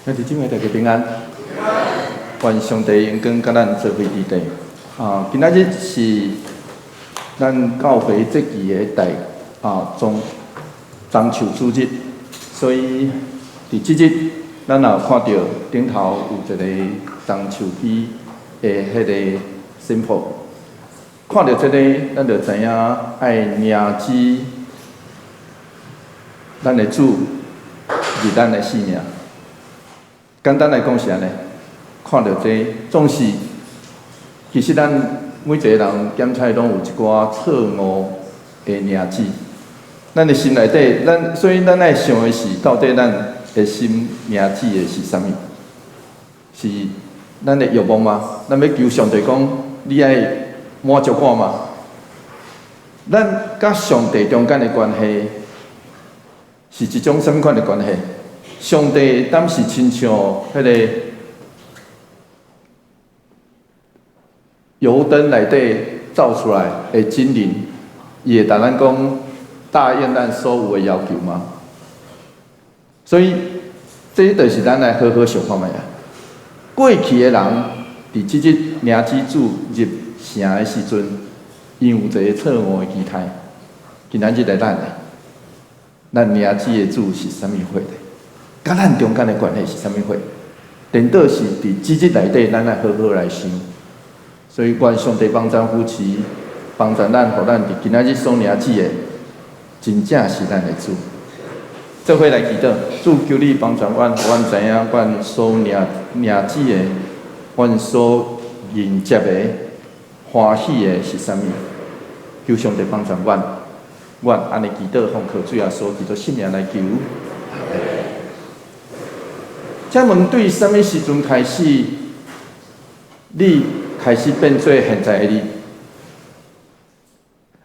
兄弟姊妹，大家平安。願上帝榮光佮咱做伙佇底。啊，今仔日是咱教會節期的大啊棕棕樹主日，所以佇這日，咱也有看著頂頭有一个棕樹枝的彼个 symbol。看著這个，咱就知影愛迎接咱的主入咱的生命。簡單來講是按呢，看著這總是，其實咱每一個人檢查攏有一寡錯誤的認知。咱的心內底，咱所以咱愛想的是，到底咱的心認知的是啥物？是咱的欲望嗎？咱欲求上帝講，你愛滿足我嗎？咱佮上帝中間的關係是一種啥物款的關係？上帝敢是親像彼个油燈內底照出來的精靈，伊會共咱講答應咱所有的要求嗎？所以，這就是咱來好好想看覓啊。過去的人佇這日領主入城的時陣，𪜶有一个錯誤的期待。今仔日的咱呢，咱領主的主是啥物貨的？佮咱中間的關係是啥物貨？顛倒是佇這日內底，咱愛好好來想。所以，願上帝幫贊扶持，幫助咱，予咱佇今仔日所領主的，真正是咱的主。做伙來祈禱，主求你幫助阮，予阮知影阮所領領主的，阮所迎接的歡喜的是啥物？求上帝幫助阮，阮按呢祈禱，奉靠主耶穌基督聖名來求。請問對啥物時陣開始，你開始變做現在的你？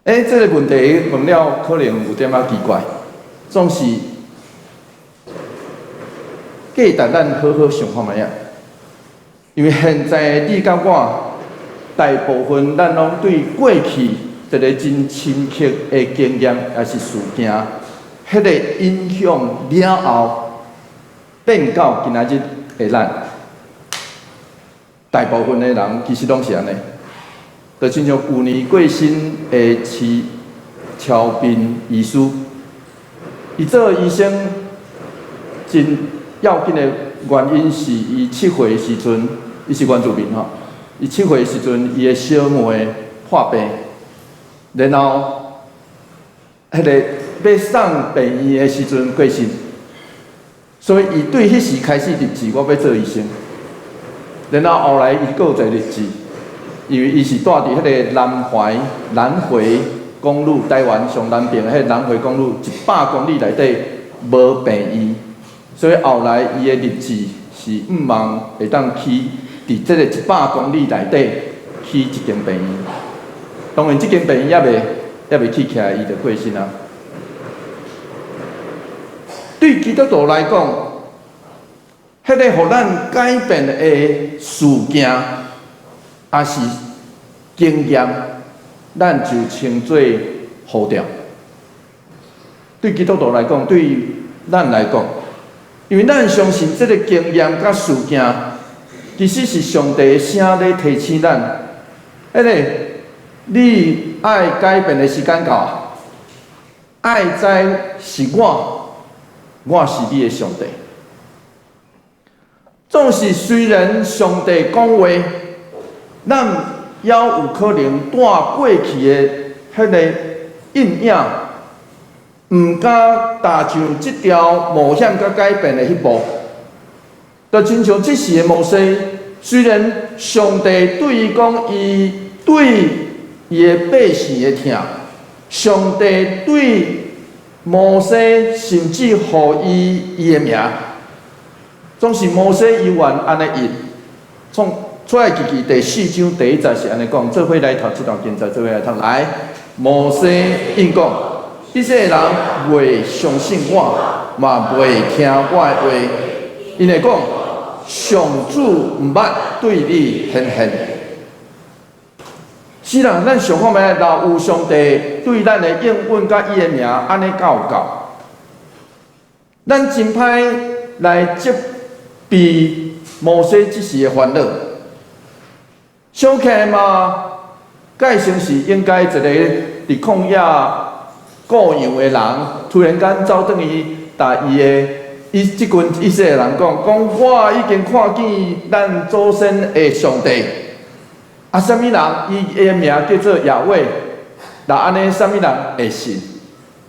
欸，這个問題問了可能有點仔奇怪，總是價值咱好好想看覓仔。因為現在的你佮我，大部分咱攏對過去一个真深刻的經驗，抑是事件，彼个影響了後，變到今仔日的咱。大部分的人其實攏是按呢，就親像舊年過身的徐超斌醫師，伊做醫生真要緊的原因是，伊7歲的時陣，伊是原住民吼，伊七歲的時陣，伊的小妹破病，然後彼个欲送病院的時陣過身，所以伊對彼時開始立志，我欲做醫生。然後後來伊閣有一個立志，因為伊是蹛佇彼个南環南迴公路，台灣上南邊的彼个南迴公路100公里內底無病院，所以後來伊的立志是向望會當起佇這个一百公里內底起一間病院。當然，這間病院猶未起起來，伊就過身啊。對基督徒來講，彼个予咱改變的事件，抑是經驗，咱就稱做呼召。對基督徒來講，對咱來講，因為咱相信這个經驗佮事件，其實是上帝的聲咧提醒咱，彼个你愛改變的時間到，愛知是我，我是你的上帝。總是雖然上帝講話，咱猶有可能帶過去的彼个陰影，毋敢踏上這條冒險佮改變的彼步。就親像這時的摩西，雖然上帝對伊講，伊對伊的百姓的疼，上帝對摩西甚至予伊伊的名。總是摩西猶原按呢應，創出埃及記第四章第一節是按呢講，做伙來讀這段經節，做伙來讀來。摩西應講：以色列人袂相信我，嘛袂聽我的話，𪜶會講：上主毋捌對你顯現。是啦，咱想看覓，若有上帝對咱的應允佮伊的名按呢教教，咱真歹來接比摩西這時的煩惱。想起來嘛，蓋成是應該一個佇曠野顧羊的人，突然間走轉去，共伊的伊這群以色列人講，講我已經看見咱祖先的上帝。啊，啥物人？伊的名叫做耶和華。若按呢，啥物人會信？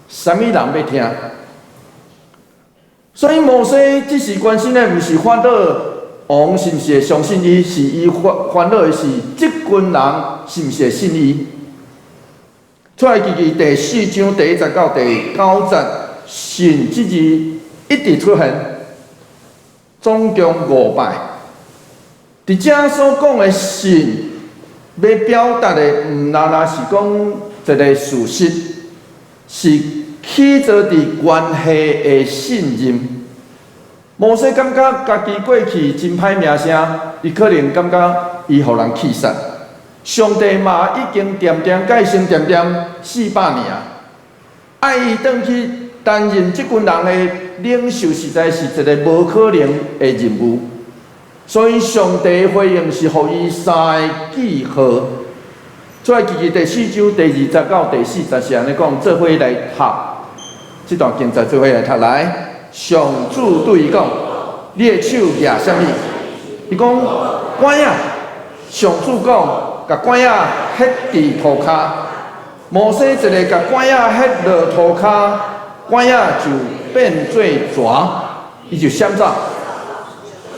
啥物人欲聽？所以摩西這時關心的，毋是法老王是毋是會相信伊，是伊煩煩惱的是這群人是毋是會信伊。出埃及記第四章第一節到第九節，信這字一直出現，總共五擺。佇遮所講的信，欲表達的毋但但是講一個事實，是起做佇關係的信任。摩西感覺家己過去真歹名聲，伊可能感覺伊予人棄殺。上帝嘛已經恬恬佮伊相恬恬400年啊，愛伊轉去擔任這群人的領袖，實在是一個無可能的任務。所以上帝回應是予伊三個記號。出埃及記第四章第二節到第四節是按呢講，做伙來讀這段經節，做伙來讀來。上主對伊講：你的手舉啥物？伊講拐仔。上主講：共拐仔彼佇塗跤。摩西一个共拐仔彼落塗跤，拐仔就變做蛇，伊就閃走。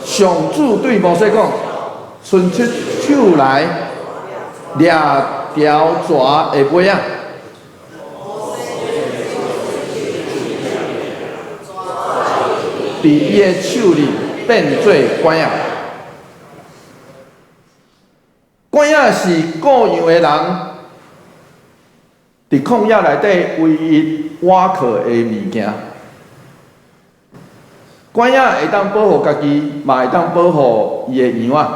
上主對摩西講：伸出手來，掠牢蛇的尾仔。佇伊的手裡變做拐仔。拐仔是顧羊的人，佇曠野內底唯一倚靠的物件。拐仔會當保護家己，嘛會當保護伊的羊仔。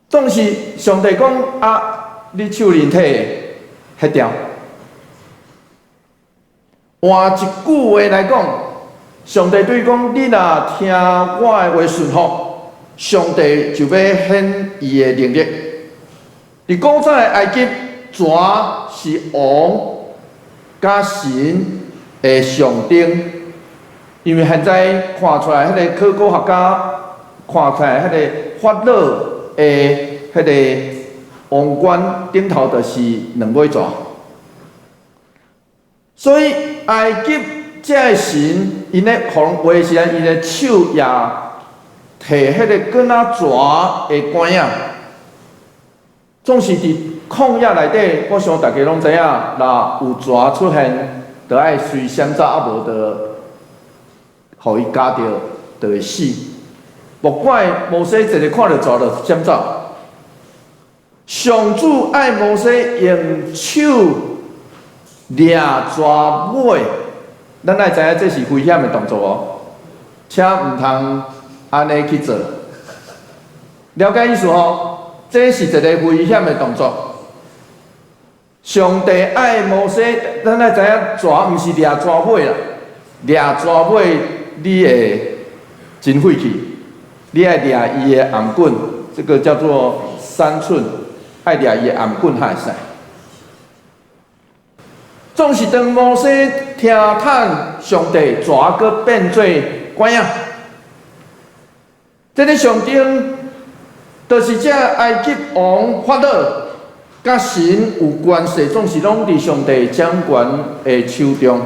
總是上帝講啊，你手裡提彼條。換一句話來講，上帝對伊講：你若聽我的話順服，上帝就欲顯伊的能力。佇古早的埃及，蛇是王佮神的象徵，因為現在看出來，彼個考古學家看出來，彼個法老的彼個王冠頂頭就是兩尾蛇。所以埃及這个神，𪜶咧予人畫的時陣，𪜶的手也提彼個敢若蛇的拐仔，總是佇曠野內底，我想大家攏知影，若有蛇出現，就愛隨閃走，啊無就予伊咬著，就會死。莫怪摩西一个看著蛇就閃走。上主愛摩西用手掠蛇尾，咱愛知影這是危險的動作哦，請毋通按呢去做。了解意思吼？這是一个危險的動作。上帝愛摩西，咱愛知影蛇毋是掠蛇尾啦，掠蛇尾你會真費氣，你愛掠伊的頷頸，這個叫做3寸，愛掠伊的頷頸才會使。總是當摩西聽嘆上帝，蛇閣變做拐仔，這个象徵，就是這埃及王法老佮神有關係，總是攏佇上帝掌權的手中。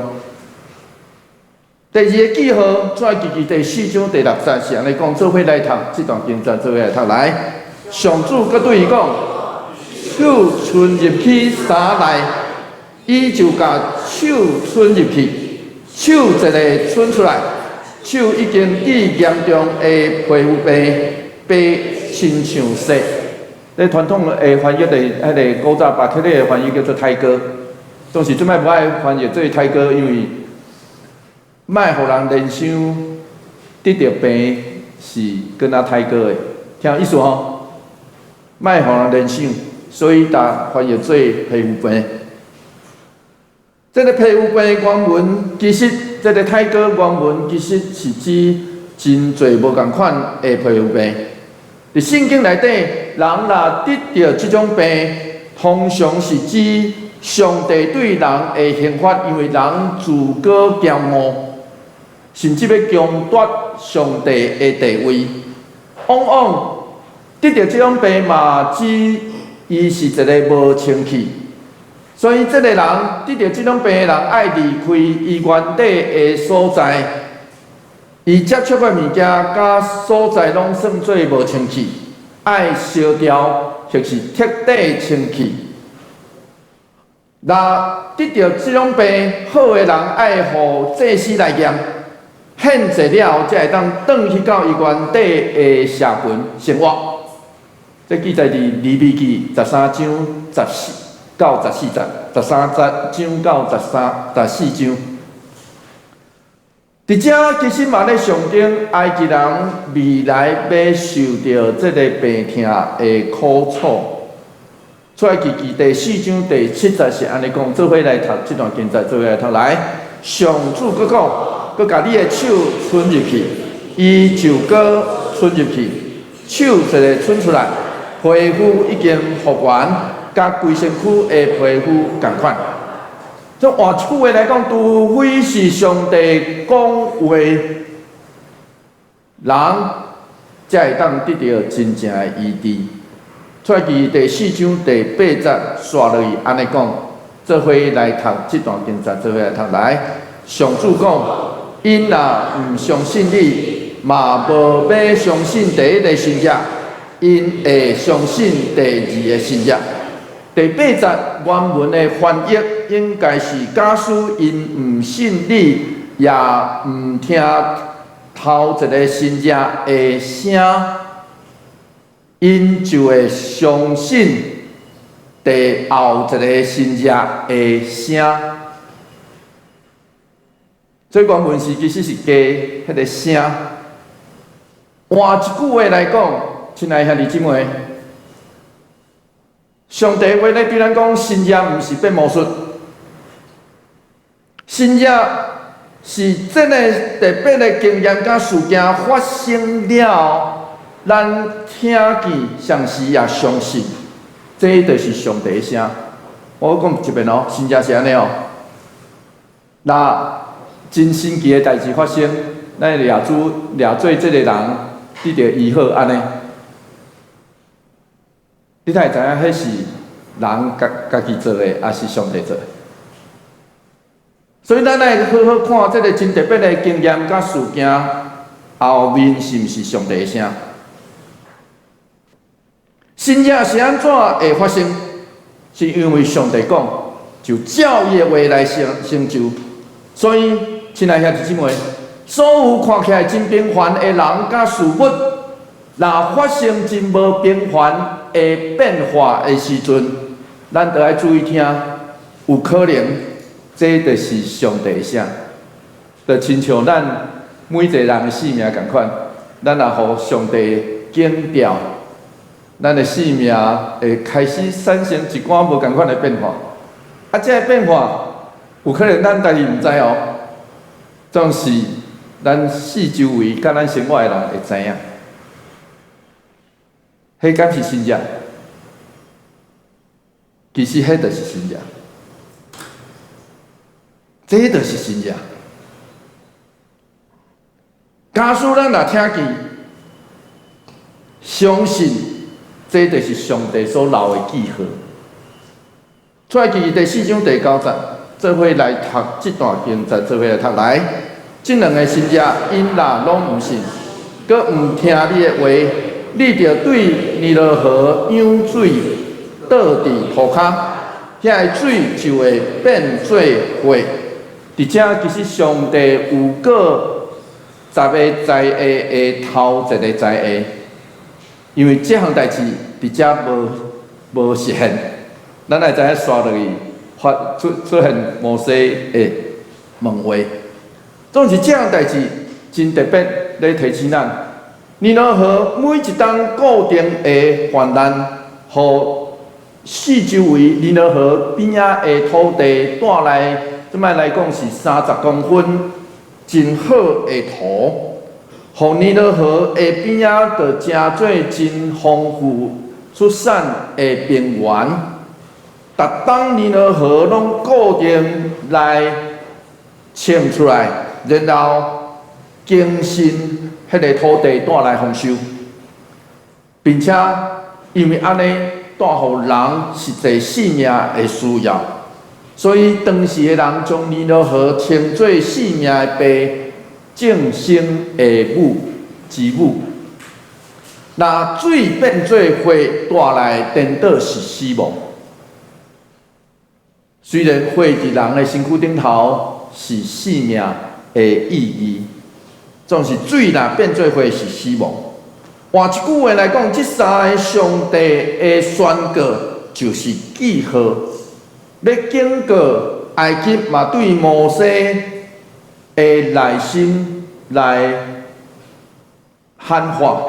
第二个記號，出埃及記第四章第六節是按呢講，做伙來讀這段經節，做伙來讀來。上主閣對伊講：手伸入去衫內，伊就共手伸入去，手一个伸出來，手已經得嚴重的皮膚病，白親像雪。咧傳統的翻譯的彼個古早巴鐵的翻譯叫做胎哥，總是這擺無愛翻譯做胎哥，因為莫予人聯想得著病是敢若胎哥的，聽有意思吼？莫予人聯想，所以才翻譯做皮膚病。這个皮膚病的原文，其實這个胎哥原文其實是指真濟無仝款的皮膚病。佇聖經內底，人若得著這種病，通常是指上帝對人的刑罰，因為人自我驕傲，甚至欲強奪上帝的地位。往往得著這種病嘛，指伊是一个無清氣。所以，這个人得著這種病的人，愛離開伊原底的所在，伊接觸的物件佮所在攏算做無清氣，愛燒掉或是徹底清氣。若得著這種病好的人，愛予祭司來驗，獻祭了後，才會當轉去到伊原底的社群生活。這記載佇利未記13章14到14節，13章到13、14章。佇遮其實嘛咧象徵埃及人未來欲受著這个病痛的苦楚。出埃及記第4章第7節是按呢講，做伙來讀這段經節，做伙來讀來。上主閣講，閣共你的手伸入去，伊就閣伸入去，手一个伸出來，皮膚已經復原，佮規身軀的皮膚仝款。這換一句話來講，除非是上帝講話，人才會當得著真正的醫治。出埃及第4章第8節，紲落去按呢講，做伙來讀這段經節，做伙來讀來。上主講，𪜶若毋相信你，嘛無欲相信第一个神跡，𪜶會相信第二个神跡。第八節原文的翻譯應該是：假使𪜶毋信你，也毋聽頭一个神跡的聲，𪜶就會相信第後一个神跡的聲。所以原文是其實是加彼个聲。換一句話來講，親愛兄弟姊妹，上帝話咧對咱講，神跡毋是變魔術，神跡是這个特別的經驗佮事件發生了，咱聽見，同時也相信，這就是上帝的聲。我講一遍哦，神跡是按呢哦。若真神奇的代誌發生，咱掠主掠做這个人得著醫好按呢，你哪會知影彼是人家家己做的，抑是上帝做的？所以咱愛好好看這个真特別的經驗佮事件後面是毋是上帝的聲？神跡是按怎會發生？是因為上帝講，就照伊的話來成成就。所以，親愛兄弟姊妹，所有看起來真平凡的人佮事物，若發生真無平凡的變化的時陣，咱著愛注意聽，有可能這就是上帝的聲，就親像咱每一个人的性命仝款，咱若予上帝警掉，咱的性命會開始產生一寡無仝款的變化。啊，這个變化有可能咱家己毋知哦，總是咱四周圍佮咱生活的人會知影。彼敢是神跡？其實彼就是神跡，這就是神跡。假使咱若聽見，相信這就是上帝所留的記號。出埃及記第4章第9節，做伙來讀這段經節，做伙來讀來。這兩个神跡，𪜶若攏毋信，閣毋聽你的話，你著對尼羅河湧水倒佇塗跤，遐个水就會變做血。佇遮其實上帝有閣十个災厄的頭一个災厄，因為這項代誌佇遮無無實現。咱來知影紲落去發出出現摩西的問話。總是這項代誌真特別，咧提醒咱，尼羅河每一冬固定會泛濫，予四周圍尼羅河邊仔的土地帶來，這擺來講是30公分真好的土。予尼羅河下邊仔就成做真豐富出產的平原，逐冬尼羅河攏固定來衝出來，然後更新彼个土地帶來豐收，並且因為按呢帶予人實際性命的需要，所以當時的人將尼羅河稱做性命的爸，眾生的母之母。若水變做血帶來顛倒是死亡。雖然血佇人的身軀頂頭是性命的意義，總是水若變做血是死亡。換一句話來講，這三个上帝的宣告就是記號，欲警告埃及嘛，對摩西的內心來喊話。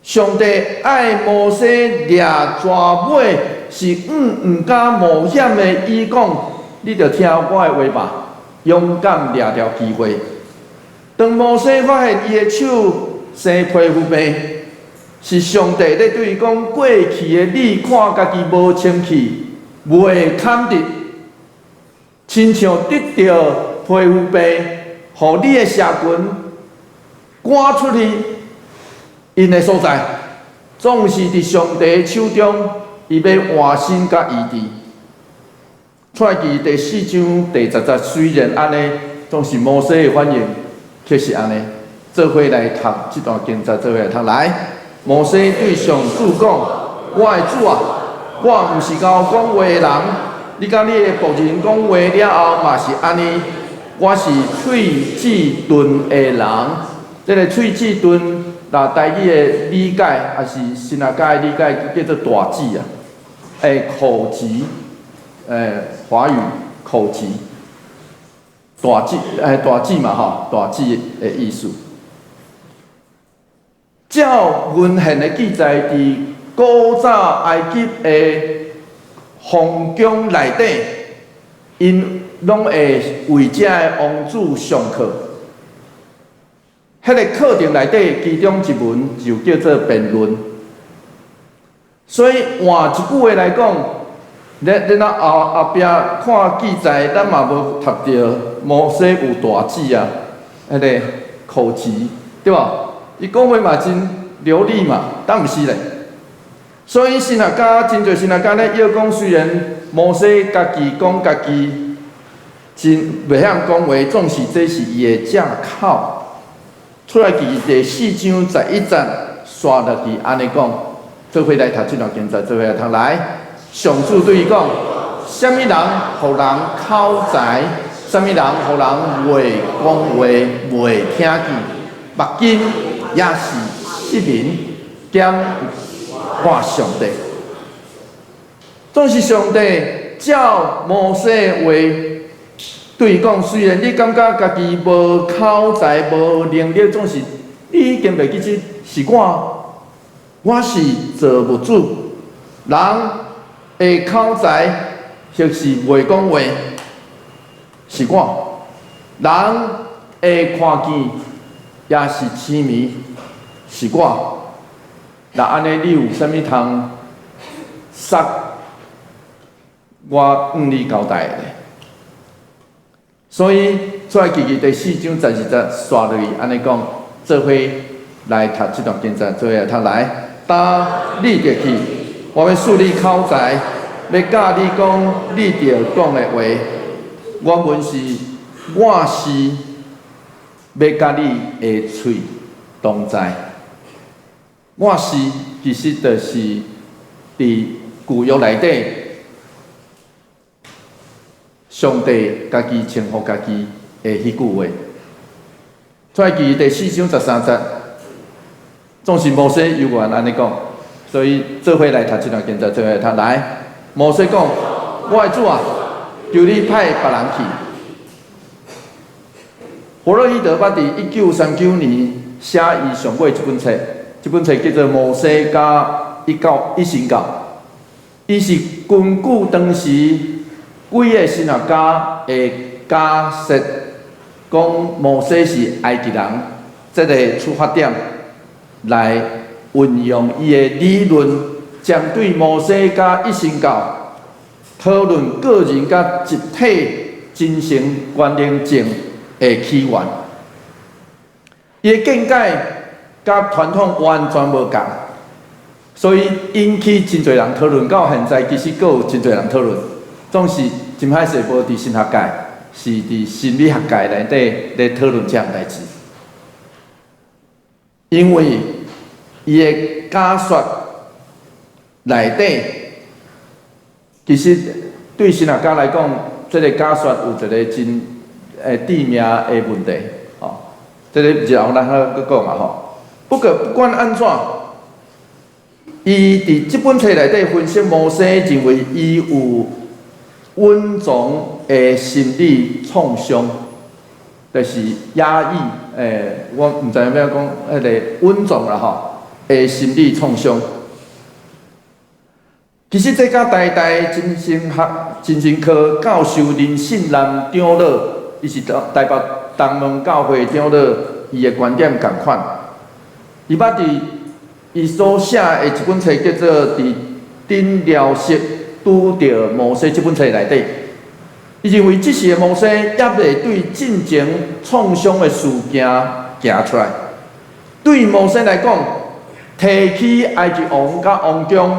上帝愛摩西掠蛇尾是毋敢冒險的，伊講，你著聽我的話吧，勇敢掠著機會。當摩西發現伊的手生皮膚病，是上帝咧對伊講：過去的你看家己無清氣，袂堪得，親像得著皮膚病，予你的社群趕出去，𪜶的所在，總是佇上帝的手中，伊欲換新佮醫治。出埃及第四章第十節，雖然按呢，總是摩西的反應，卻是按呢，做伙來讀這段經節，做伙來讀來。摩西對上主講：我的主啊，我毋是𠢕講話的人，你佮你的僕人講話了後嘛是按呢。我是喙齒鈍的人，這个喙齒鈍，若台語的理解，抑是神學家的理解，叫做大舌啊，口吃，華語口吃，大舌，大舌嘛吼，大舌的意思。照文獻的記載，佇古早埃及的皇宮內底，𪜶攏會為遮的王子上課。彼个課程內底，其中一門就叫做辯論。所以換一句話來講，咱後後壁看記載，咱嘛無讀著摩西有大舌啊，彼个口吃，對無？伊講話嘛真流利嘛，但毋是咧。所以神學家真濟神學家咧，伊講雖然摩西家己講家己真袂曉講話，總是這是伊的借口。出埃及第四章十一節，煞落去按呢講，做伙來讀這段經節，做伙來讀來。上主對伊講：啥物人予人口才？啥物人予人袂講話、袂聽見？目睛也是失明，兼我上帝。總是上帝照摩西話對伊講，雖然你感覺家己無口才、無能力，總是你已經袂記得是我，我是造物主。人的口才或是袂講話，是我；人會看見，也是痴迷，是我。若按呢，你有啥物通殺我向你交代的？所以出埃及記第四章十二節煞落去按呢講，做伙來讀這段經節，做伙來讀來。今你著去，我欲賜你口才，欲教你講你著講的話。原文是，我是欲佮你的喙同在。我是其實就是佇舊約內底，上帝家己稱呼家己的彼句話。出埃及第四章十三節，總是摩西猶原按呢講，所以做伙來讀這段經節，做伙來讀來。摩西講：我的主啊，求你派別人去。弗洛伊德捌佇1939年寫伊上尾這本冊，這本冊叫做《摩西佮異教一神教》。伊是根據當時幾个神學家的假說，講摩西是埃及人，這个出發點來運用伊的理論，針對摩西佮一神教討論個人佮集體精神關聯症的起源。伊的見解佮傳統完全無仝，所以引起真濟人討論。到現在其實閣有真濟人討論，總是真歹勢無佇神學界，是佇心理學界內底咧討論這項代誌。因為伊的假說內底，其實對神學家來講，這个假說有一个真致命的問題，吼。這个日後咱閣講啊吼。不過不管按怎，伊佇這本冊內底分析摩西，認為伊有隱藏的心理創傷，就是壓抑，我毋知影欲按怎講，彼个隱藏啦吼的心理創傷。其實這佮台大精神學、精神科教授林信南長老，伊是台北東門教會長老，伊的觀點仝款。伊捌佇伊所寫的一本冊叫做《佇診療室拄著摩西》這本冊內底，伊認為這時的摩西猶未對進前創傷的事件行出來。對摩西來講，提起埃及王佮王宮，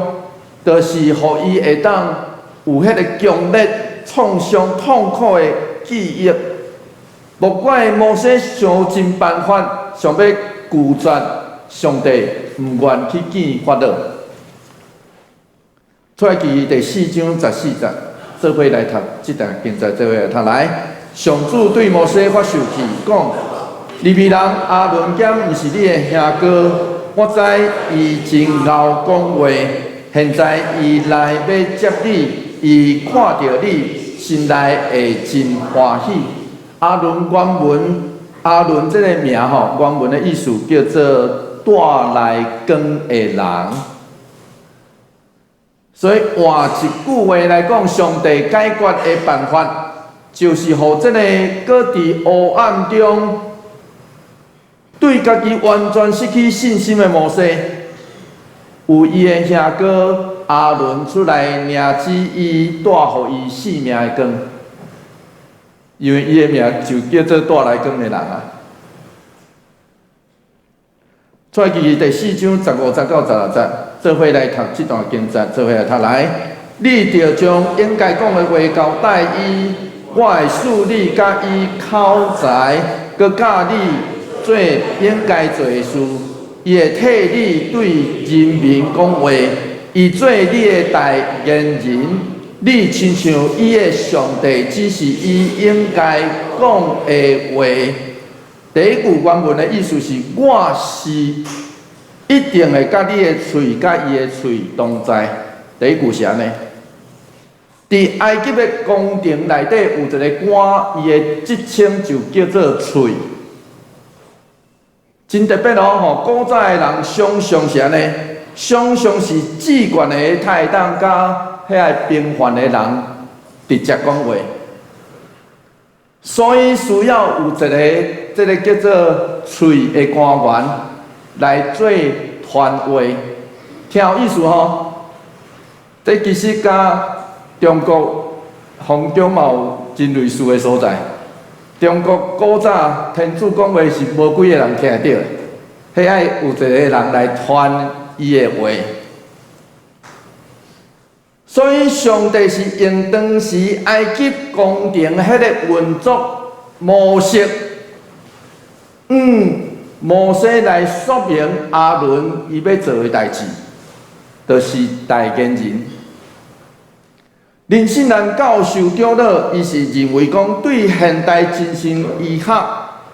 就是予伊會當有彼个強烈創傷痛苦的記憶。莫怪摩西想盡辦法，想欲拒絕上帝，毋願去見法老。出埃及記第四章十四節，做伙來讀這段經節，做伙來讀來。上主對摩西發受氣，講：利未人亞倫敢毋是你的兄哥？我知伊真𠢕講話，現在伊來欲接你，伊看著你，心內會真歡喜。亞倫原文，亞倫這个名吼，原文的意思叫做帶來光的人。所以換一句話來講，上帝解決的辦法，就是予這个閣佇黑暗中，對家己完全失去信心的摩西，有伊的兄哥亞倫出來領指伊，帶予伊性命的光。因為伊的名就叫做帶來光的人啊。出埃及記第四章十五節到十六節，做伙來讀這段經節，做伙來讀來。你著將應該講的話交代伊，我會賜你佮伊口才，閣教你做應該做的事。伊會替你對人民講話，伊做你的代言人。你親像伊的上帝，指示伊應該講的話。第一句原文的意思是：我是一定會佮你的喙佮伊的喙同在。第一句是按呢。佇埃及的宮廷內底有一个官，伊的職稱就叫做喙。真特別哦，吼！古早的人想像是按呢，想像是至懸的，才會當佮遐个平凡的人直接講話。所以需要有一个這个叫做喙的官員來做傳話，聽有意思吼？這其實佮中國皇宮嘛有真類似的所在。中國古早天子講話是無幾个人聽會著的，彼愛有一个人來傳伊的話。所以上帝是用當時埃及宮廷彼个運作模式，摩西來說明亞倫伊欲做的代誌，就是代言人。林信南教授長老，伊是認為講，對現代精神醫學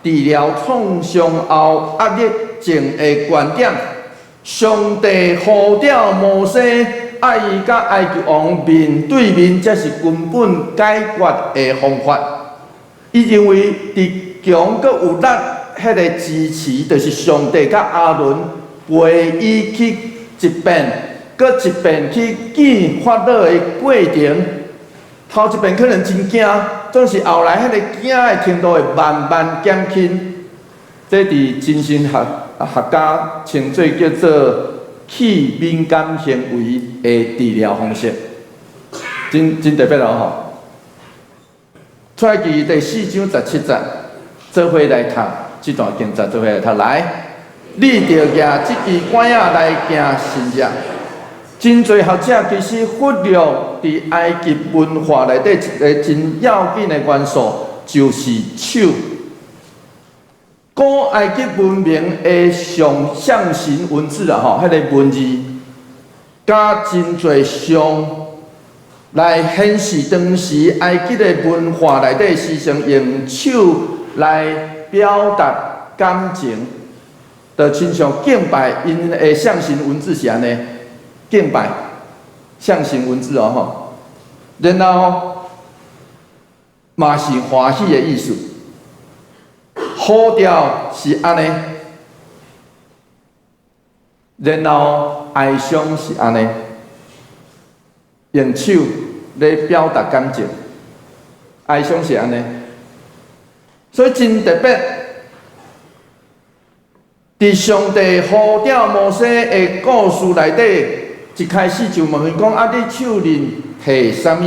治療創傷後壓力症的觀點，上帝呼召摩西，愛伊佮埃及王面對面，才是根本解決的方法。伊認為，佇強閣有力彼个支持，就是上帝佮亞倫陪伊去一遍閣一遍去見法老的過程。頭一遍可能真驚，總是後來彼个驚的程度會慢慢減輕。這佇精神學學家稱做叫做去敏感行為的治療方式，真真特別哦吼。出埃及第四章十七節，做伙來讀這段經節，做伙來讀來。你著舉這支拐仔來行神跡。真濟學者其實忽略佇埃及文化內底一个真要緊的元素，就是手。古埃及文明的上象形文字啊，吼，彼个文字，佮真濟像來顯示當時埃及的文化內底時常用手來表達感情，就親像敬拜，𪜶的象形文字是按呢，敬拜象形文字哦吼，然後嘛是歡喜的意思。呼召是按呢，然後哀傷是按呢，用手咧表達感情，哀傷是按呢，所以真特別。佇上帝呼召摩西的故事內底，一開始就問伊講：啊，你手裡提啥物？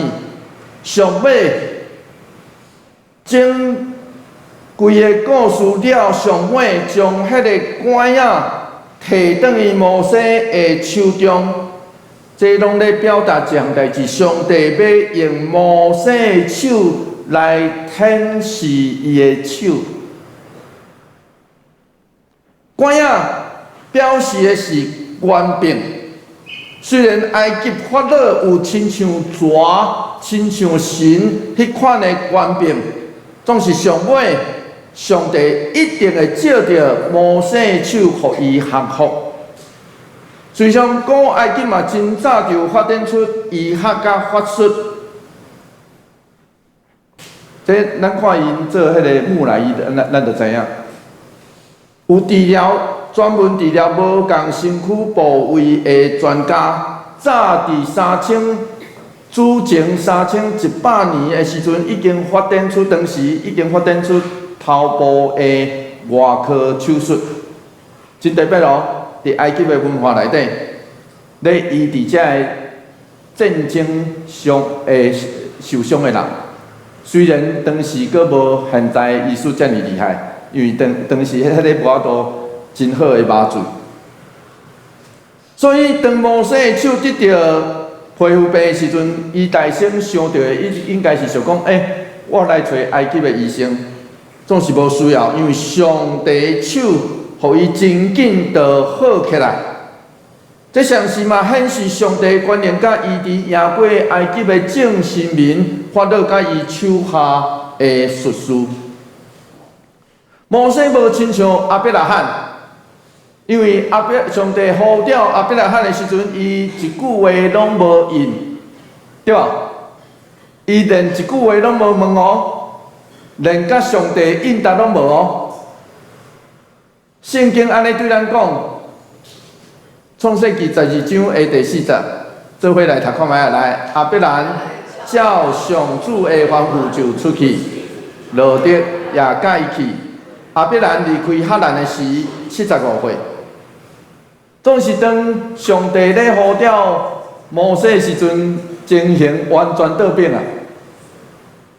上尾整規个故事了，上尾將彼个拐仔提轉去摩西的手中，這攏咧表達一項代誌：上帝欲用摩西的手來顯示伊的手。拐仔表示的是權柄。雖然埃及法老有親像蛇、親像神彼款的權柄，總是上尾上帝一定會藉著摩西的手，予伊降服。事實上，古埃及嘛真早就發展出醫學佮法術。這咱看𪜶做彼个木乃伊，咱就知影。有治療專門治療無仝身軀部位的專家，早佇主前3100年的時陣，已經發展出當時已經發展出頭部的外科手術，真特別哦！佇埃及的文化內底，咧醫治這个戰爭傷的受傷的人，雖然當時閣無現在醫術遮爾厲害。因為當當時彼个無法度真好的麻醉，所以當摩西的手得著皮膚病的時陣，伊大先想著的應應該是想講：欸，我來揣埃及的醫生，總是無需要，因為上帝手予伊真緊就好起來。這相信嘛顯示上帝權能佮醫治贏過埃及的眾神明法老佮伊手下的術士。摩西無親像亞伯拉罕，因為亞伯上帝呼召亞伯拉罕的時陣，伊一句話攏無應，對無？伊連一句話攏無問哦，連佮上帝應答攏無哦。聖經按呢對咱講，創世記十二章的第四節，做伙來讀看覓仔來。亞伯蘭照上主的吩咐就出去，羅得也佮伊去。亞伯蘭離開哈蘭的時，75歲。總是當上帝咧呼召摩西的時陣，情形完全倒變啊！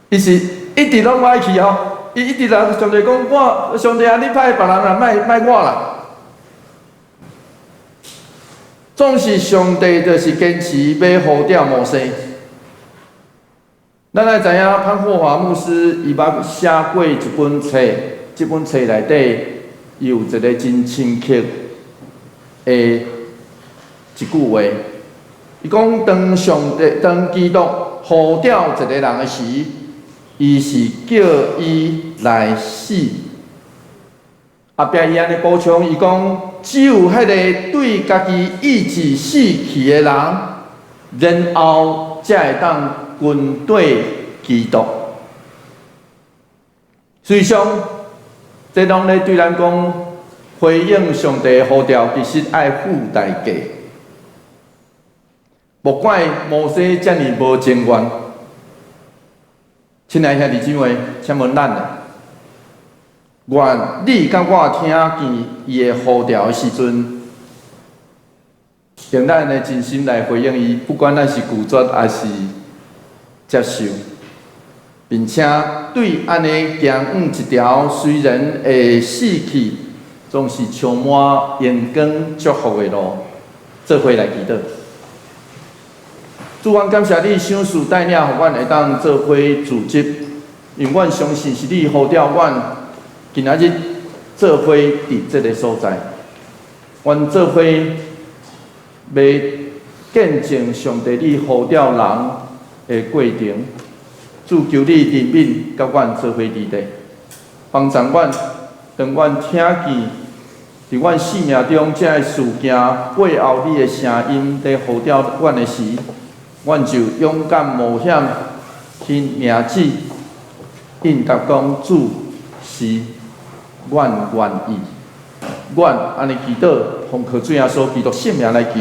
伊是一直攏愛去哦，伊一直來上帝講我，上帝啊，你派別人啦，莫莫我啦。總是上帝就是堅持欲呼召摩西。咱愛知影潘霍華牧師伊捌寫過一本冊，這本冊內底伊有一个真深刻的一句話，伊講當上帝當基督呼召一个人的時，伊是叫伊來死。後壁伊按呢補充，伊講只有彼个對家己意志死去的人，然後才會當跟綴基督。事實上，這攏咧對咱講，回應上帝的呼召，其實愛付代價。莫怪摩西遮爾無情願。親愛兄弟姊妹，請問咱呢？願你佮我聽見伊的呼召的時陣，用咱的真心來回應伊，不管咱是拒絕抑是接受，並且對按呢行遠一條，雖然會死去，總是充滿榮光祝福的路，做伙來祈禱。主，阮感謝你賞賜帶領，予阮會當做伙聚集，因為阮相信是你呼召阮今仔日做伙佇這个所在，阮做伙欲見證上帝你呼召人的過程。主，求你憐憫，佮阮做伙佇咧，幫助阮，當阮聽見佇阮生命中這个事件背後你的聲音佇呼召阮的時，阮就勇敢冒險去領旨，應答講主是阮願意。阮按呢祈禱，奉靠主耶穌基督聖名來求。